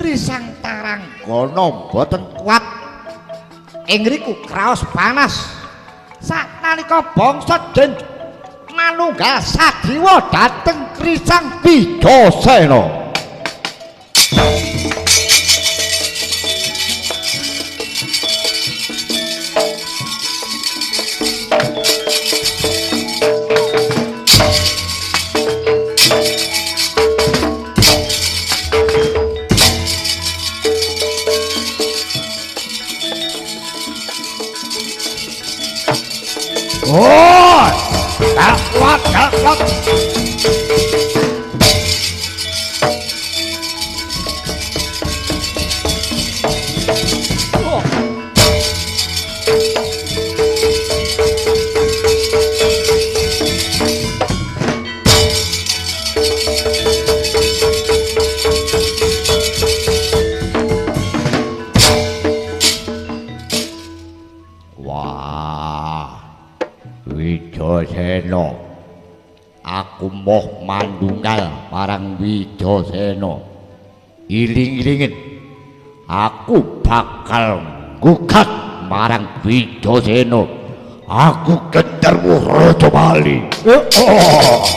Risang Taranggana boten kuat. Ing riku kraos panas. Saknalika bangsa Den manunggal Sadewa dhateng Risang Wijasena. Oh, gak kuat, gak kuat. Oh. Wah. Wijasena, aku moh mandunggal marang Wijasena. Iling-ilingen, aku bakal nggugat marang Wijasena. Aku Genderuwo Raja Bali. Oh.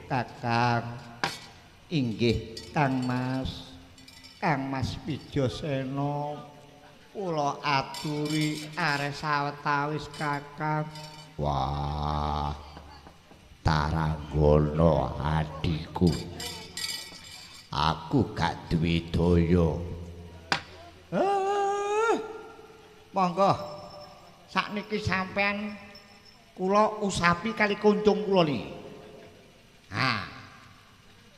Kakang, inggih Kang Mas, Kang Mas Wijasena, kula aturi areh sawetawis Kakang. Wah, Taranggana adhiku, aku gak duwe daya. Monggo, sakniki sampean kula usapi kali kuncung kula niki. Ha.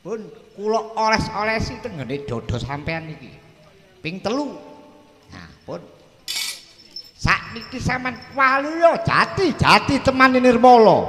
Pun kula oles-olesi tenggene dada sampean niki. Ping 3. Nah, pun. Sakniki sampean waluya jati-jati temane nirmala.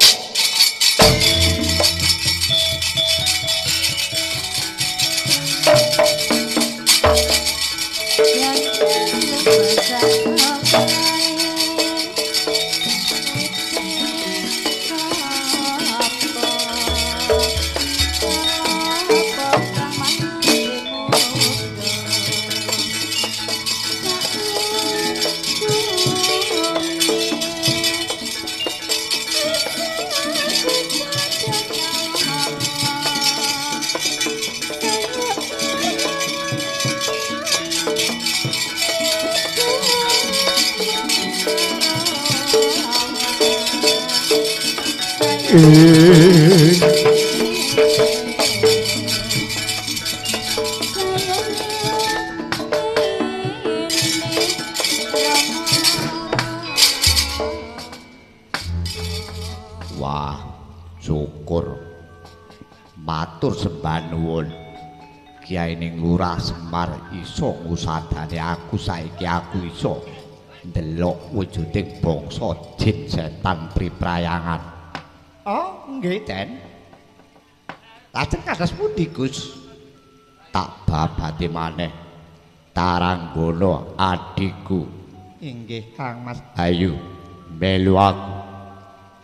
Wah, syukur. Matur sembah nuwun. Kyai ning Lurah Semar iso ngusadane aku saiki aku iso ndelok wujuding bangsa jin setan priprayangan. Oh, nggih, Den. Lajeng kados pundi, Gus? Tak babate maneh. Taranggana adhiku. Inggih, Kang Mas. Ayo melu aku.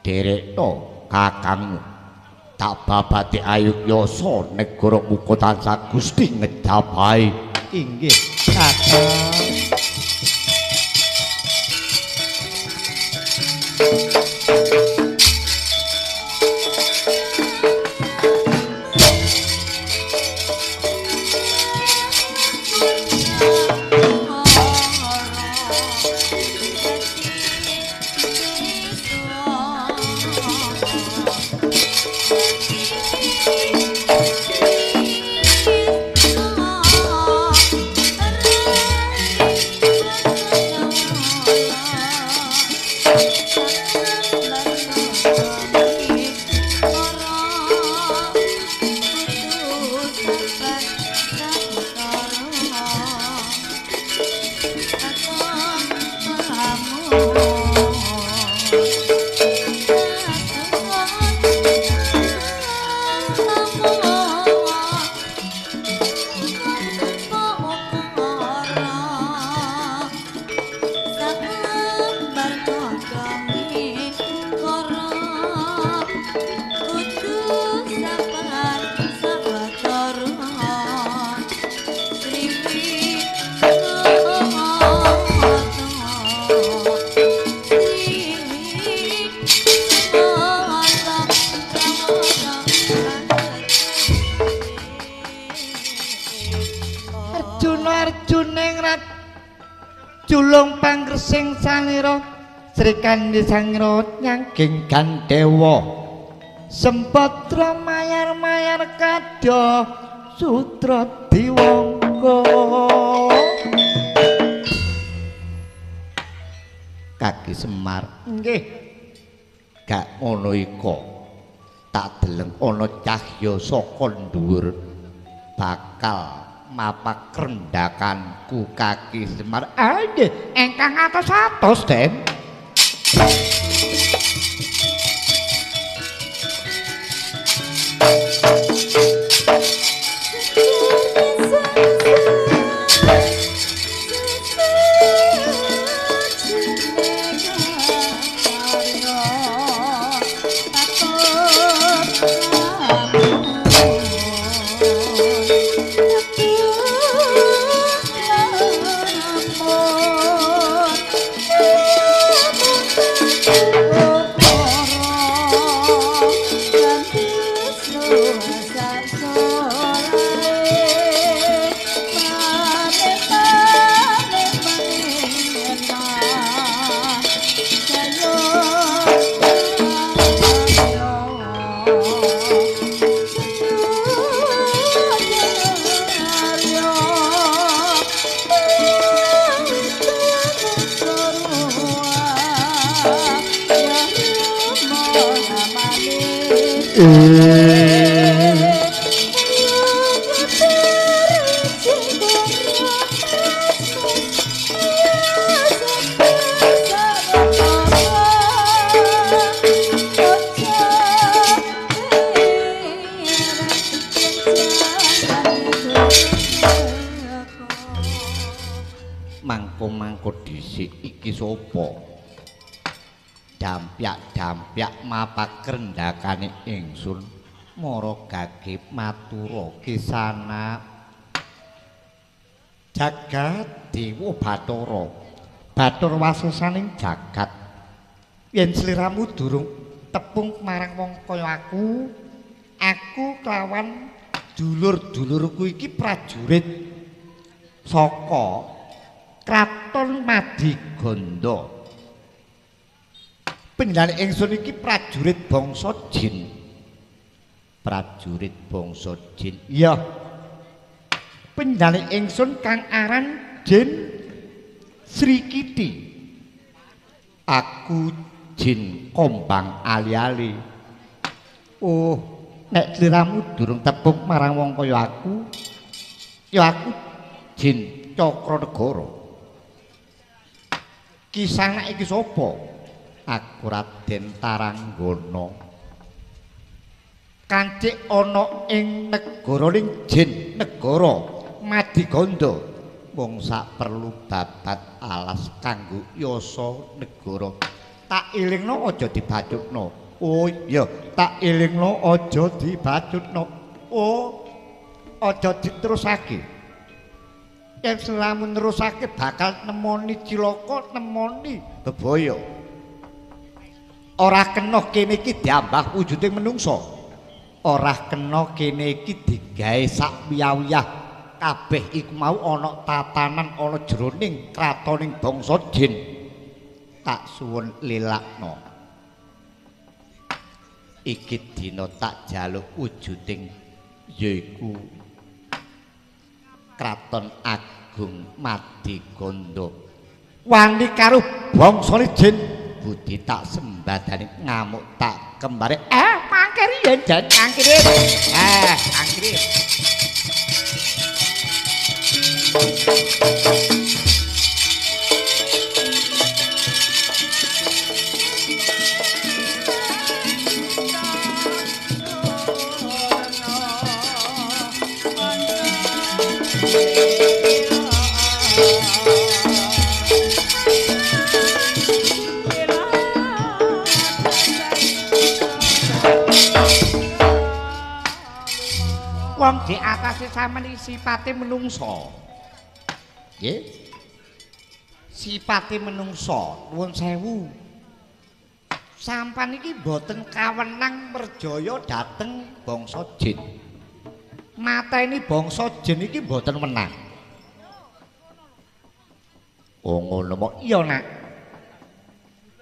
Derekno kakangmu. Tak babate ayu yasa negara muka tansah Gusti ngejabahi. Inggih, Kakang. Arjuna Arjuningrat julung pangresing salira Srikandhi sangira nyangking Gandewa Sembadra mayar-mayar kadya sutra diwangga. Kaki Semar nggih gak ngono iko tak deleng ana cahya saka dhuwur bakal mapak rendakanku Kaki Semar. Ah nggih ingkang atos-atos Den. Mangko-mangko dhisik iki sapa? Dampyak-dampyak mapak rendakane ingsun mara gage matura kisana jagat dewa Bathara. Bathara wasesaning jagat. Yen sliramu durung tepung marang wong kaya aku, aku kelawan dulur-dulurku iki prajurit saka Kraton Madiganda. Panjenengan ingsun iki prajurit bangsa jin. Prajurit bangsa jin. Iya. Panjenengan ingsun kang aran Jin Srikiti. Aku jin kombang ali-ali. Oh, nek sliramu durung tepung marang wong kaya aku, ya aku jin Cakranegara. Kisah iki sapa? Aku Raden Taranggana. Kancik ana ing negara ning jin negara Madiganda. Wong sak perlu babat alas kanggo yasa negara. Tak elingno aja dibacutno. Oh iya, tak elingno aja dibacutno. Oh, aja diterusake. Yen selamun nerusake bakal nemoni cilaka, nemoni bebaya. Ora kena kene iki diambah wujuding menungsa. Ora kena kene iki digawe sak wiyah-wiyah. Kabeh iku mau ana tatanan ana jroning kratoning bangsa jin. Tak suwun lilakno. Iki dina tak jaluk wujuding yaiku Kraton Agung Madiganda. Wani karo bangsane jin, budi tak sembadani ngamuk tak kembare. Mangkir yen jan mangkir. Mangkir. Wong di atase sampeyan iki sipate menungsa. Nggih. Sipate menungsa, nuwun sewu. Sampeyan iki mboten kawenang merjaya dhateng bangsa jin. Mateni bangsa jin iki mboten wenang. Oh ngono mok iya nak.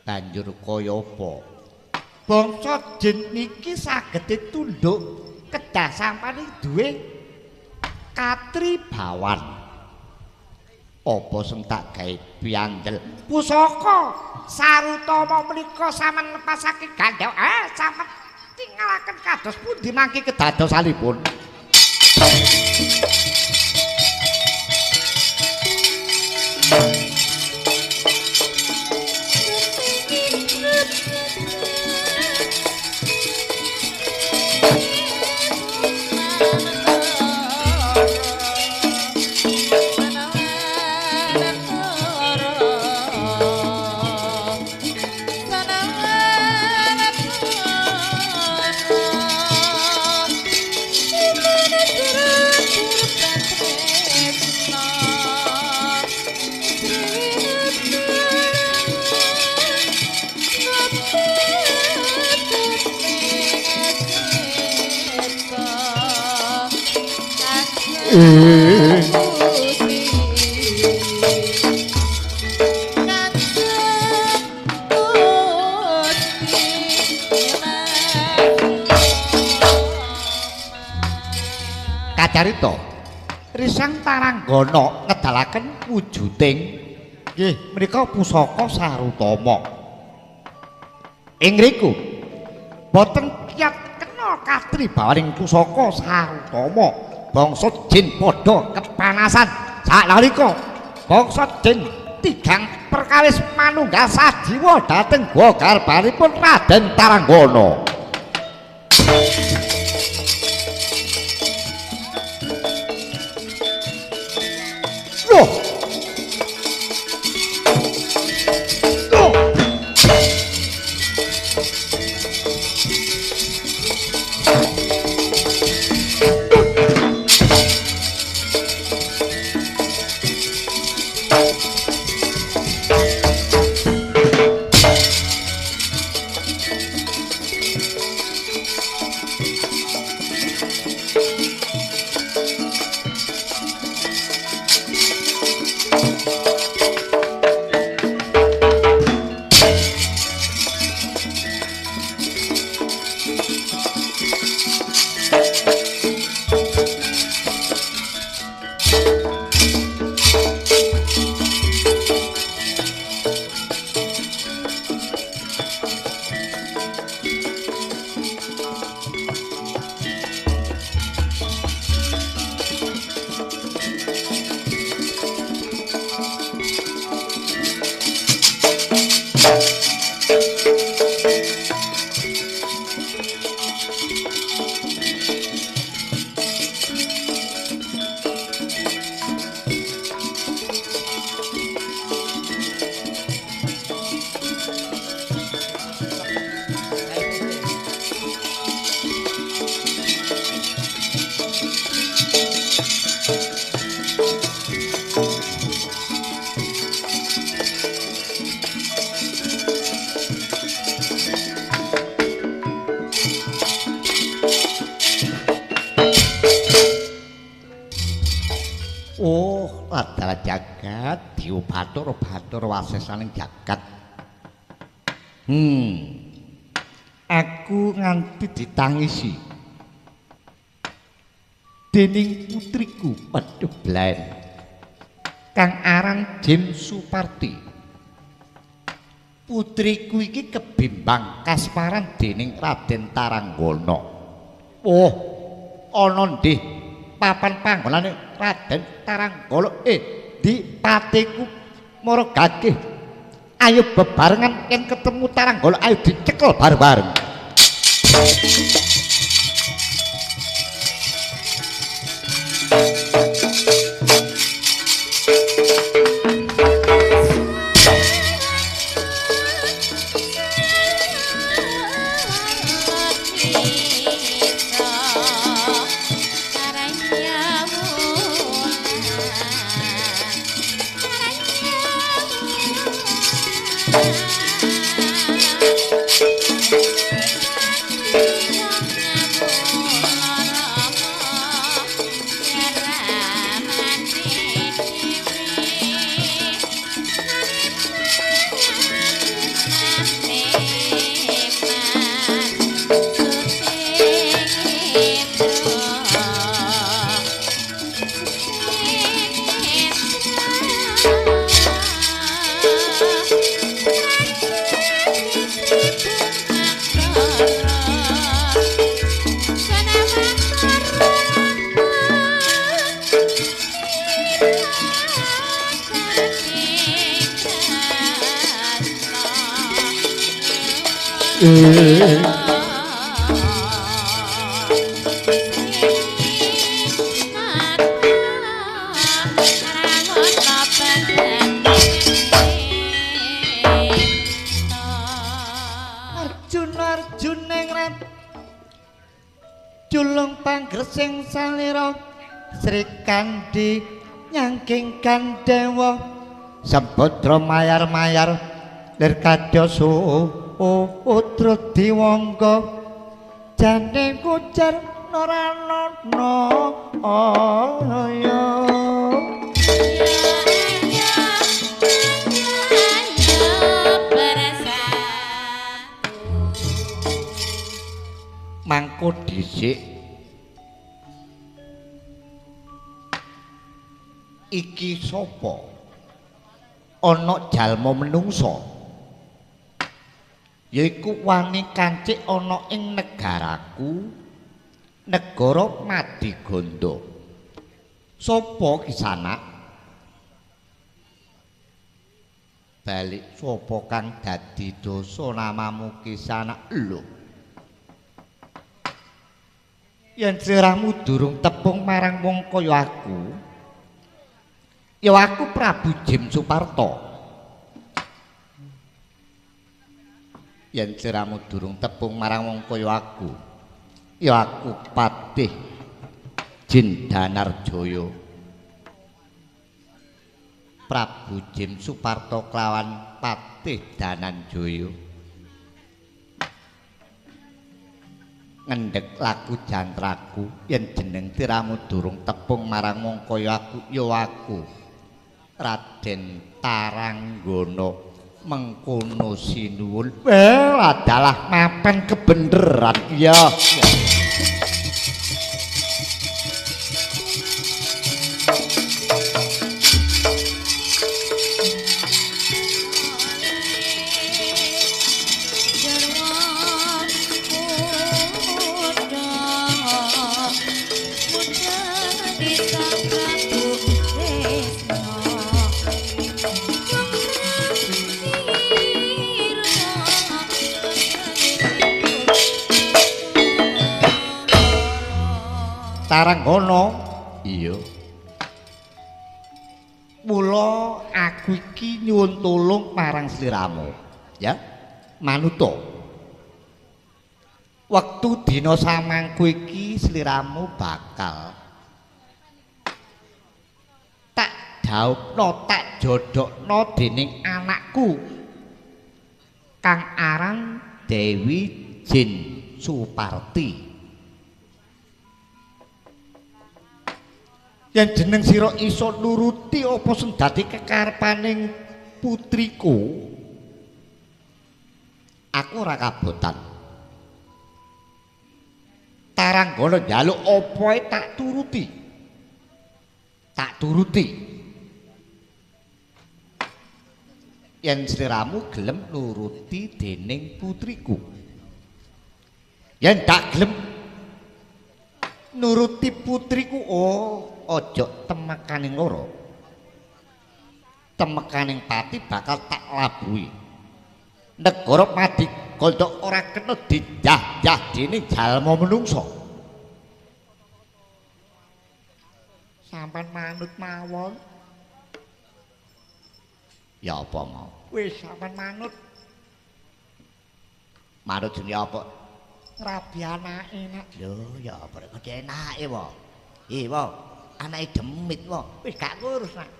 Banjur kaya apa? Bangsa jin niki saged tunduk kedah sampane duwe katribawan. Apa sing tak gawe piandel? Pusaka Sarutama menika sampean lepasake gandha. Sampean tingalaken kados pundi mangke kedadosanipun. Kacarita Risang Taranggana ngedalaken wujuding nggih menika pusaka Sarutama. Ing ngriku boten kiyat kena katribawaning pusaka Sarutama. Bangsa jin padha kepanasan saknalika bangsa jin tigang perkawis manunggal sajiwa dhateng gua garbanipun Raden Taranggana. Loh. Loh. Oh, adalah jagat diubatur-batur wasesaning jagat. Aku nganti ditangisi dening putriku Waduh Blen kang aran Jin Suparti. Putriku iki kebimbang kasparan dening Raden Taranggana. Oh, ana ndih papan panggonane Raden Taranggana. Di patiku mara gagih. Ayo bebarengan yen ketemu Taranggana, ayo dicekel bareng-bareng. Thank you. Julung panggresing salira Sri Kandi nyangking Gandewa Sembadra mayar-mayar lir kadya sudra diwangga jane kujar noranana ya. Mangko dhisik iki sapa? Ana jalma menungsa yaiku wani kancik ana ing negaraku, negara Madiganda. Sapa kisanak? Balik sapa kang dadi dosa namamu kisanak? Lho, yen sliramu durung tepung marang wong kaya aku, ya aku Prabu Jim Suparto. Yen sliramu durung tepung marang wong kaya aku, ya aku Patih Jin Danarjaya. Prabu Jim Suparto kelawan Patih Dananjaya ngendhek laku jantraku, yen jeneng tiramu durung tepung marang wong kaya aku, ya aku Raden Taranggana. Mengkono sinuwun. Well, adalah mapen kebeneran ya. Taranggana. Iya. Mula aku iki nyuwun tulung marang sliramu, ya. Manuta. Wektu dina samangku iki sliramu bakal tak dhaupno, tak jodhokno dening anakku kang aran Dewi Jin Suparti. Yen jeneng sira iso nuruti apa sing dadi kekarepaning putriku, aku ora kabotan. Taranggana njaluk apa ae tak turuti. Tak turuti. Yen sliramu gelem nuruti dening putriku. Yen tak gelem nuruti putriku, oh ojo temekaning loro, temekaning pati bakal tak labuhi. Negara Madiganda ora kena dijah-jah dening jalma menungsa. Sampeyan manut mawon. Ya apa mau? Wis sampeyan manut. Manut jenenge apa? Ngrabi anake nak. Lho ya apa rek enake wae. Eh wae. Anake demit wae, wis gak ngurus nak.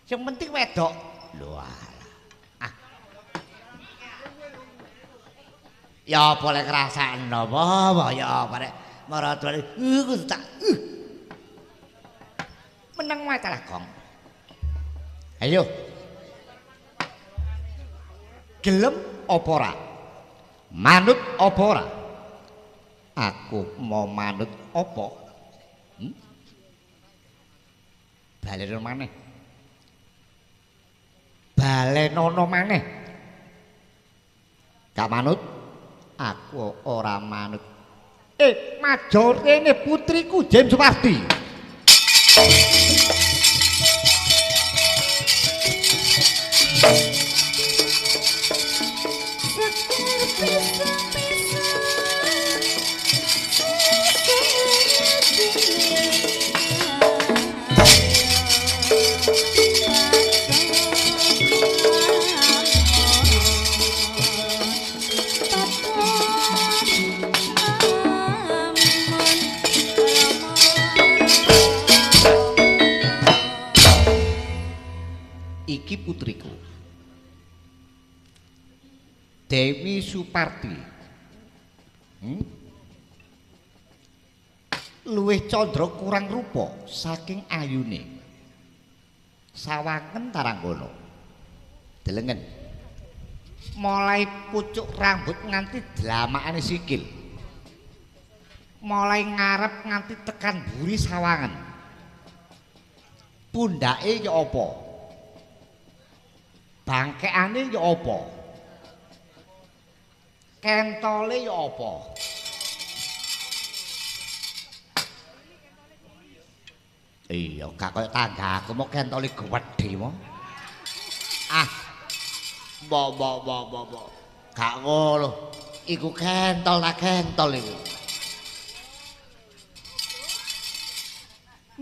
Sing penting wedok. Lho alah. Ah. Ya apa lek ngrasakno apa ya apa rek maratuane kudu tak meneng wae ta lah gong. Ayo. Gelem apa ora? Manut apa ora? Aku mau manut apa? Balenono maneh. Balenono maneh. Gak manut? Aku ora manut. Majo rene putriku Jim Suparti. Iki putriku. Dewi Suparti. Luwih candra kurang rupa saking ayune. Sawangen Taranggana. Delengen. Mulai pucuk rambut nganti dlamakane sikil. Mulai ngarep nganti tekan buri sawangen. Pundhake ya apa? Bangkekane ya apa? Kentole ya apa? Iya, gak kaya tanggaku mau kentole gedhe mo. Ah. Mbok mbok mbok mbok mbok. Gak ngono. Iku kentol ta kentol iku.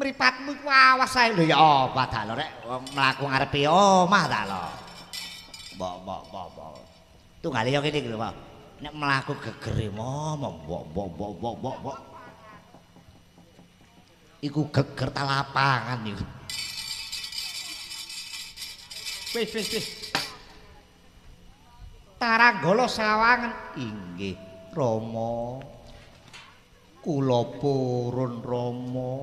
Mripatmu iku awas ae lho ya apa ta lho rek mlaku ngarepe omah ta lho. Mbok mbok mbok mbok. Tunggale yo kene iki lho, Pak. Nek mlaku gegere mo mbok mbok mbok mbok mbok mbok. Iku geger ta lapangan iku. Wis wis wis. Taranggala sawangen inggih Rama. Kula purun Rama.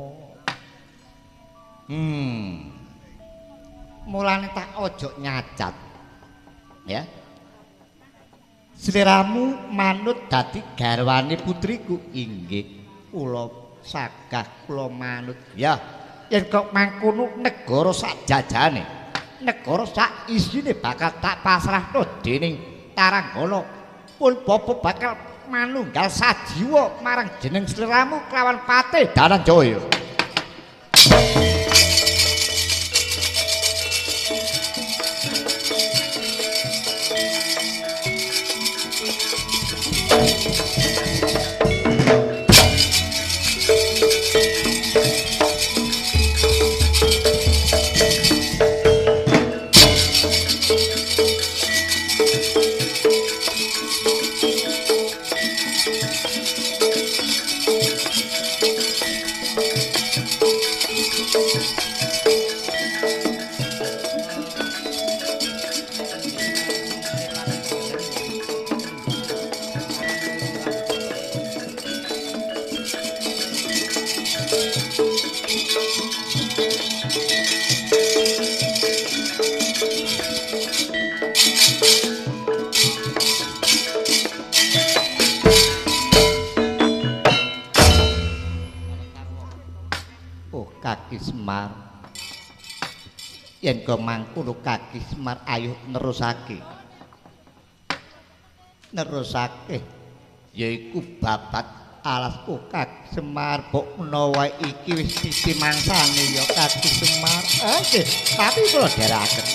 Mulane tak ojo nyacat. Ya. Sliramu manut dadi garwane putriku inggih kula sagah kula manut. Ya, yen kok mangkono negara sak jajane, negara sak isine bakal tak pasrahno dening Taranggana. Pun bapa bakal manunggal sajiwa marang jeneng sliramu kelawan Patih Dananjaya. Semar yen kok mangkono Kaki Semar ayo nerusake nerusake yaiku babat alas Kaki Semar mbok menawa iki wis sisi mangsane ya Kaki Semar. Nggih, tapi kula dherekaken.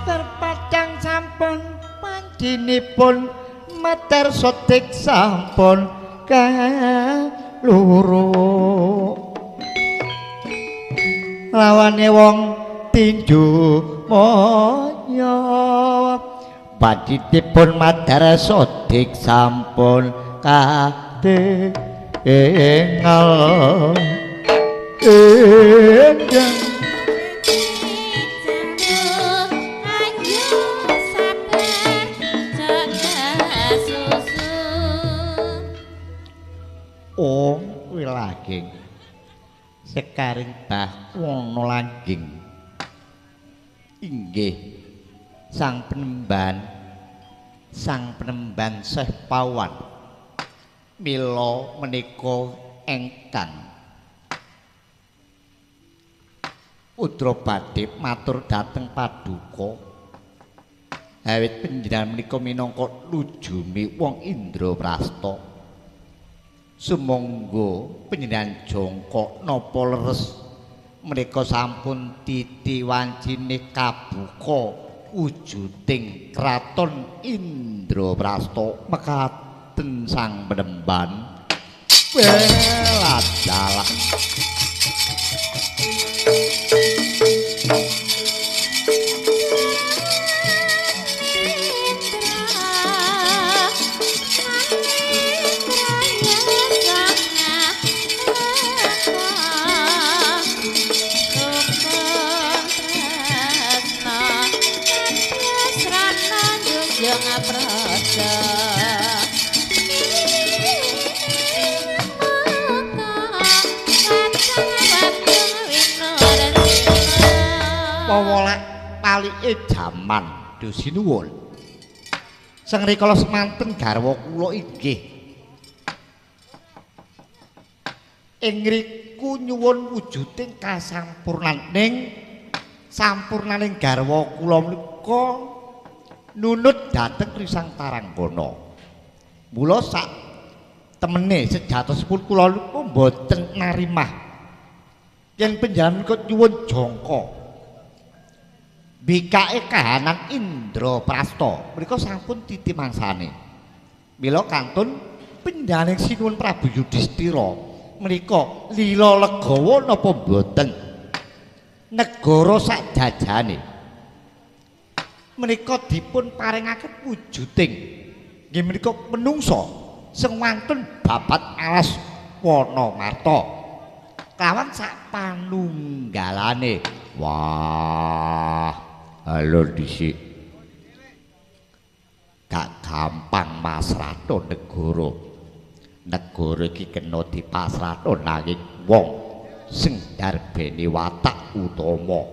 Terpacang sampun pancinipun meter sotik sampun kaluru lawane wong tinju moyo paditipun madar sodik sampun katingal enjang. Oh wilaging sekaring bah wono langging inggih sang penemban Syekh Pawan mila menika engkang Udra badhe matur dhateng paduka awit panjenengan menika minangka nujumi wong Indraprasta. Sumangga panjenengan jongkok napa leres menika sampun titi wancine kabuka wujuding kraton Indraprasta mekaten sang penemban. Weladalah palike jaman do sinuwun. Sing rikala semanten garwa kula inggih ing ngriku nyuwun wujuding kasampurnan ning sampurnaning garwa kula menika nunut dhateng Risang Taranggana. Mula sak temene sejatosipun kula niku mboten narimah yen panjenengan menika nyuwun jangka bikake kahanan Indraprasta menika sampun titi mangsane. Mila kantun panjenengan sinuwun Prabu Yudhistira menika lila legawa napa mboten negara sak jajane menika dipun paringaken wujuding nggih menika menungsa sing wantun babat alas wana marta kelawan sak panunggalane. Wah, alur dhisik gak gampang masrahno negara. Negara iki kena dipasrahno nanging wong sing darbene watak utama,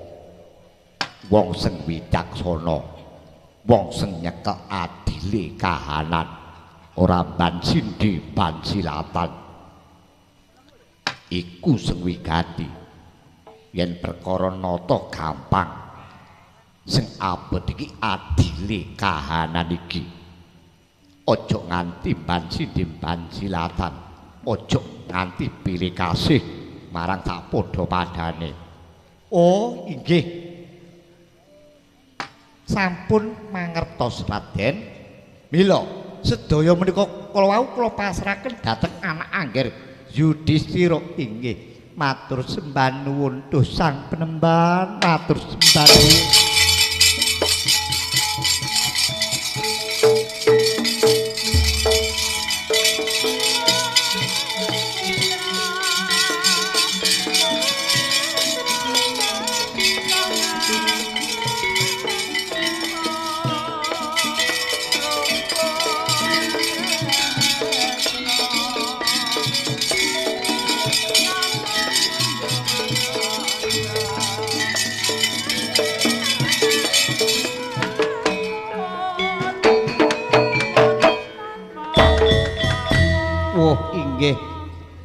wong sing wicaksana, wong sing nyekel adile kahanan, ora ban sindhi ban silatan. Iku sing wigati. Yen perkara nata gampang, sing abot iki adile kahanan iki. Aja nganti ban sindhi ban silatan. Ojo nganti pilih kasih marang sak padha padane. Oh, inggih. Sampun mangertos Raden. Mila sedaya menika kala wau kula pasrahaken dhateng anak angger Yudhistira. Inggih. Matur sembah nuwun duh Sang Penemban, matur sembah nuwun.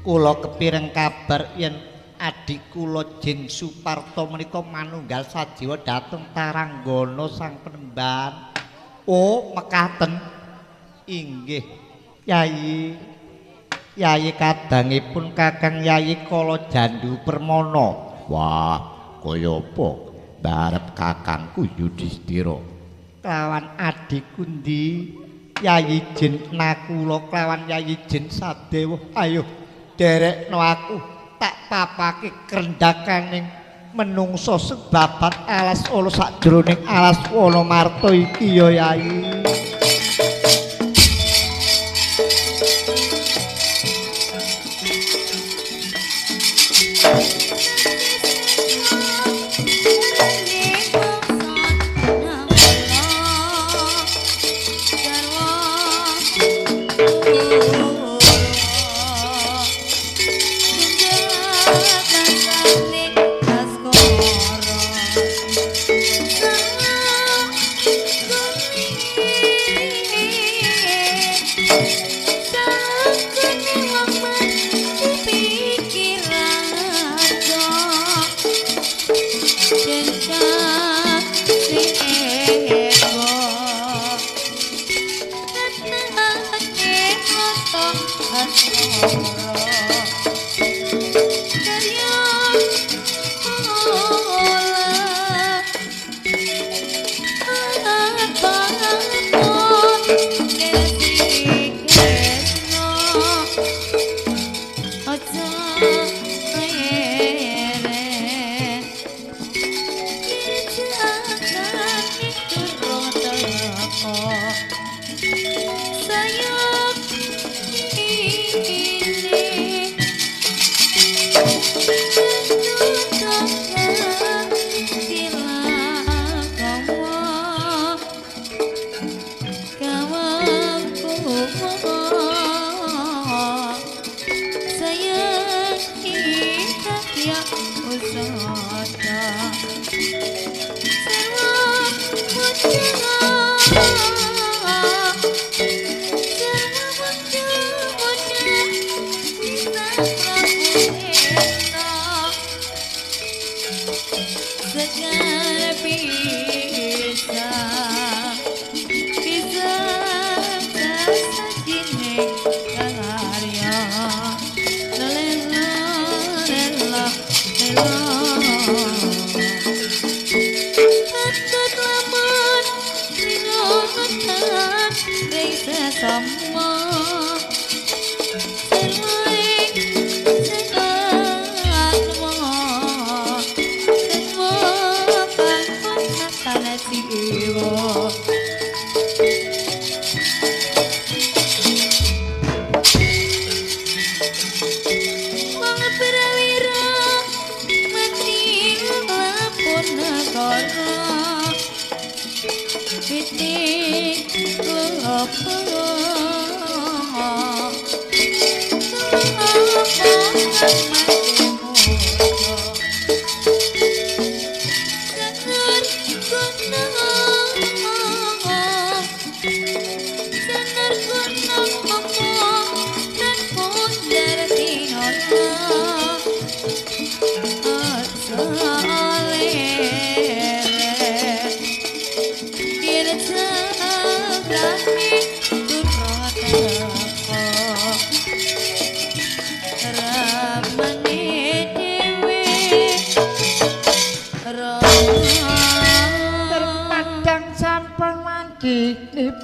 Kula kepireng kabar yen adik kula Jin Suparto menika manunggal sajiwa dhateng Taranggana Sang Penemban. Oh, mekaten. Inggih, Yayi. Yayi kadangipun Kakang Yayi Kala Jandu Permana. Wah, kaya apa barep kakangku Yudhistira kelawan adikku ndi? Yayi Jin Nakula kelawan Yayi Jin Sadewa. Ayo derekno aku tak papake krendakaning menungso sebabat alas ala sakjroning alas Wanamarta iki ya Yayi.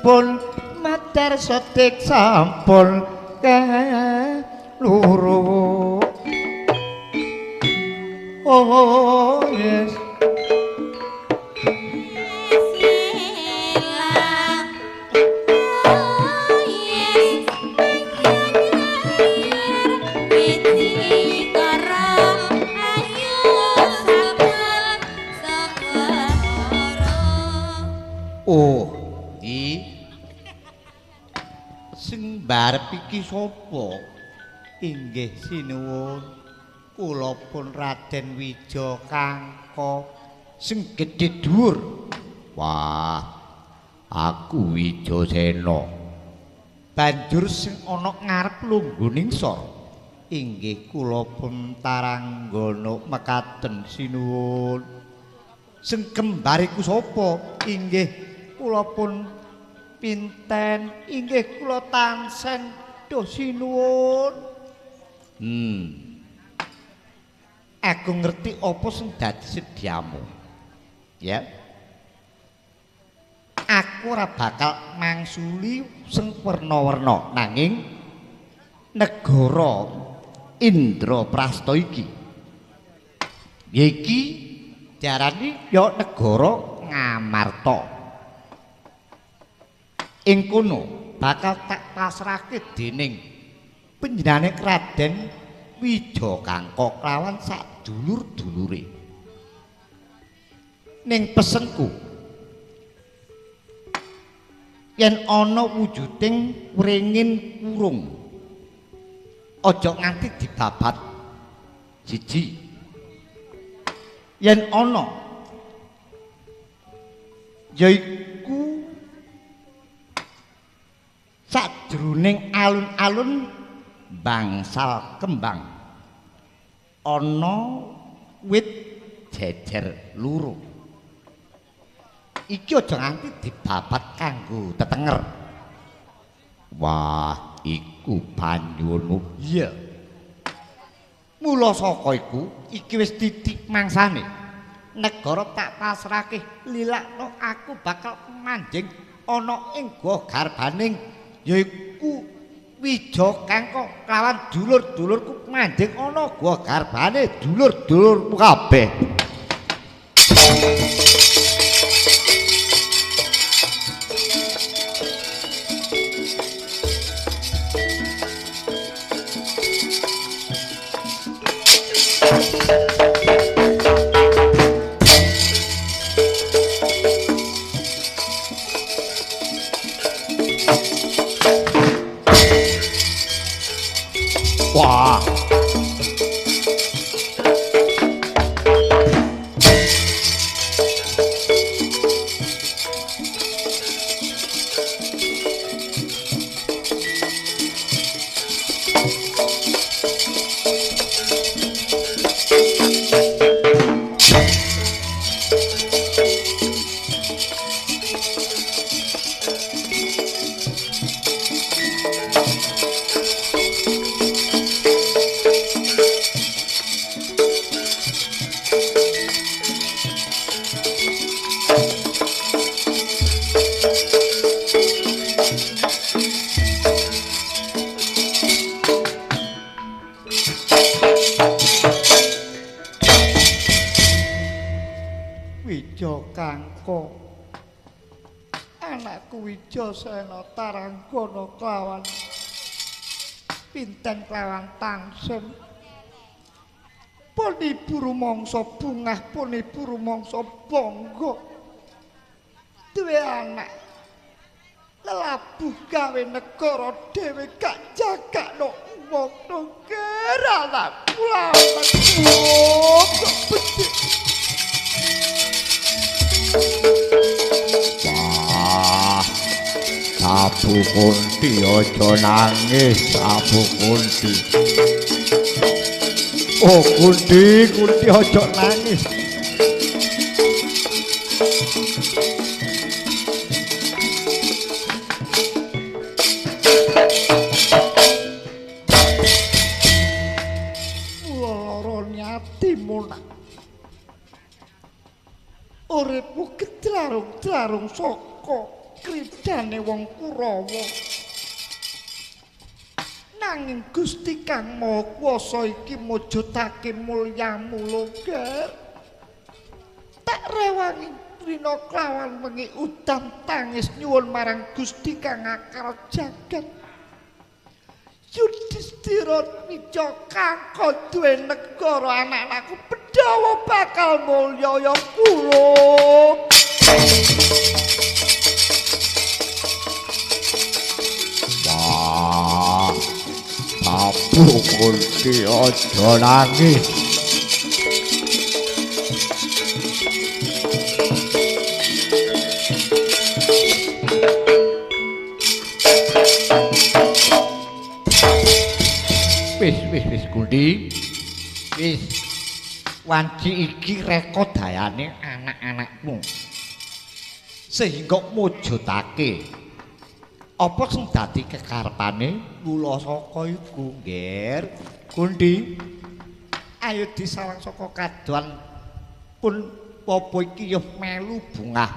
pun madar setik sampun keluru. Oh yes. Oh, iki sing mbarep iki sapa? Inggih sinuwun, kula pun Raden Wijakangka sing gedhe dhuwur. Wah, aku Wijasena. Banjur sing ana ngarep lungguh sor. Inggih kula pun Taranggana mekaten sinuwun. Sing kembar iku sapa? Inggih kula pun Pinten, inggih kula Tansen duh sinuwun. Aku ngerti apa sing dadi sediamu. Ya. Aku ora bakal mangsuli sing werna-werna, nanging negara Indraprasta iki ya iki diarani ya negara Ngamarta. Ing kono bakal tak pasrahke dening panjenengane Raden Wijakangka kelawan sak dulur-dulure. Ning pesenku, yen ana wujuding wringin kurung, aja nganti dibabat. Siji, yen ana yaiku sajroning alun-alun bangsal kembang ana wit jejer loro, iki aja nganti dibabat kanggo tetenger. Wah, iku panyuwunmu. Iya. Mula saka iku iki wis titik mangsane negara tak pasrahke, lilakno aku bakal manjing ana ing gua garbaning yaiku Wijakangka kelawan dulur-dulurku manjing ana gua garbane dulur-dulurmu kabeh. Wah. Wijakangka, anakku Wijasena Taranggana kelawan Pinten kelawan Tansen, pun ibu rumangsa bungah, pun ibu rumangsa bangga duwe anak lelabuh gawe negara dhewe gak jagakno wong nungger anakku lawan kok becik. Wah, Sabu Kunti aja nangis, Sabu Kunti. Oh Kunti, Kunti aja nangis. Lorone atimu nak. Uripmu keclarung-clarung saka kridane wong Kurawa. Nanging Gusti Kang Maha Kuwasa iki mujudake mulyamu lho, Ger. Tak rewangi rina klawan wengi udan tangis nyuwun marang Gusti Kang akal jagat. Yudhistira Mija kang duwe negara anak-anakku Pandhawa bakal mulya ya kula. Wah, Prabu Kunti aja nangis. Wis wis wis Kunti. Wis. Wanci iki rekodayane anak-anakmu. Sehingga mujudake apa sing dadi kekarepane mula saka iku, Ngger. Kunti. Ayo disawang saka kadoan pun apa iki ya melu bungah.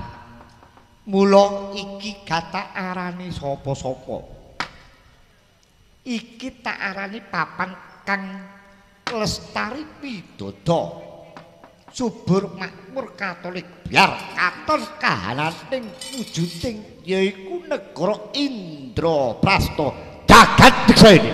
Mula iki gak tak arani sapa-sapa. Iki tak arani papan kang lestari pidada subur makmur Katolik biar katon kahananing wujuding yaiku negara Indraprasta jagat diksa ini.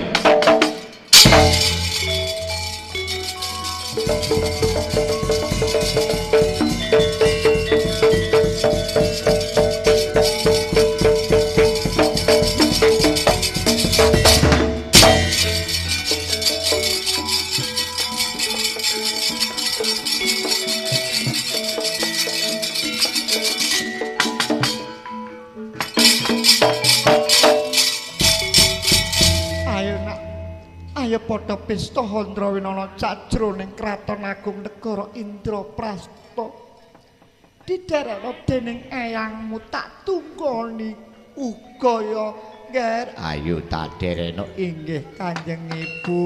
Padha pesta Handrawinana sajroning kraton agung negara Indraprasta. Didherekno dening eyangmu tak tunggoni uga ya, Nger. Ayo tak dherekno. Inggih Kanjeng Ibu.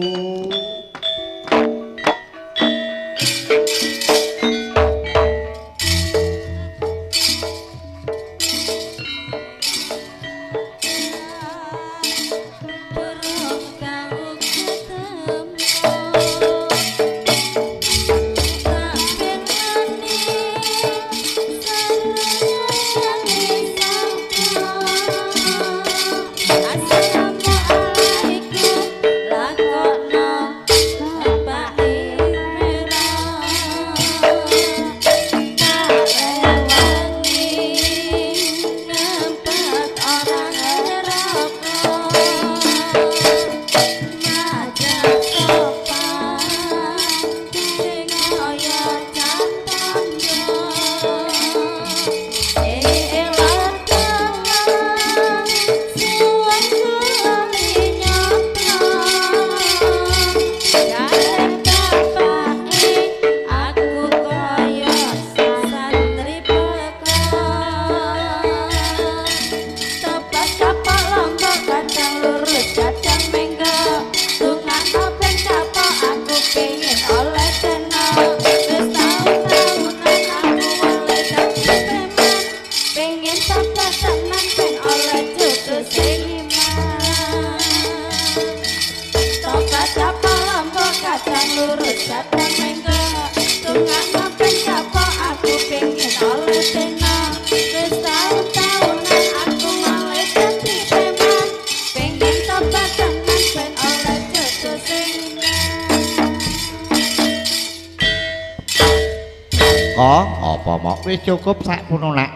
Wis cukup sakmono nak.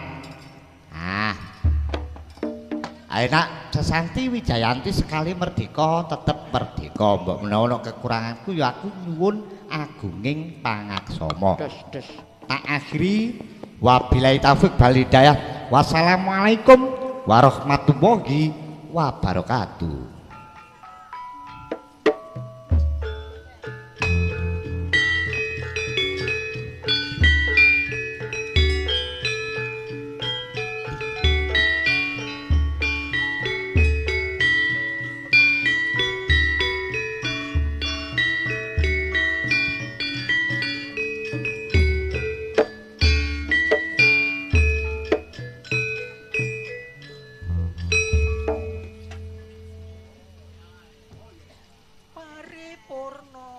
Ah. Ayo nak, Sesanti Wijayanti sekali merdeka tetep merdeka. Mbok menawa ana kekuranganku ya aku nyuwun agunging pangaksama. Tak akhiri wabillahi taufik wal hidayah. Wassalamualaikum warahmatullahi wabarakatuh. sampurna.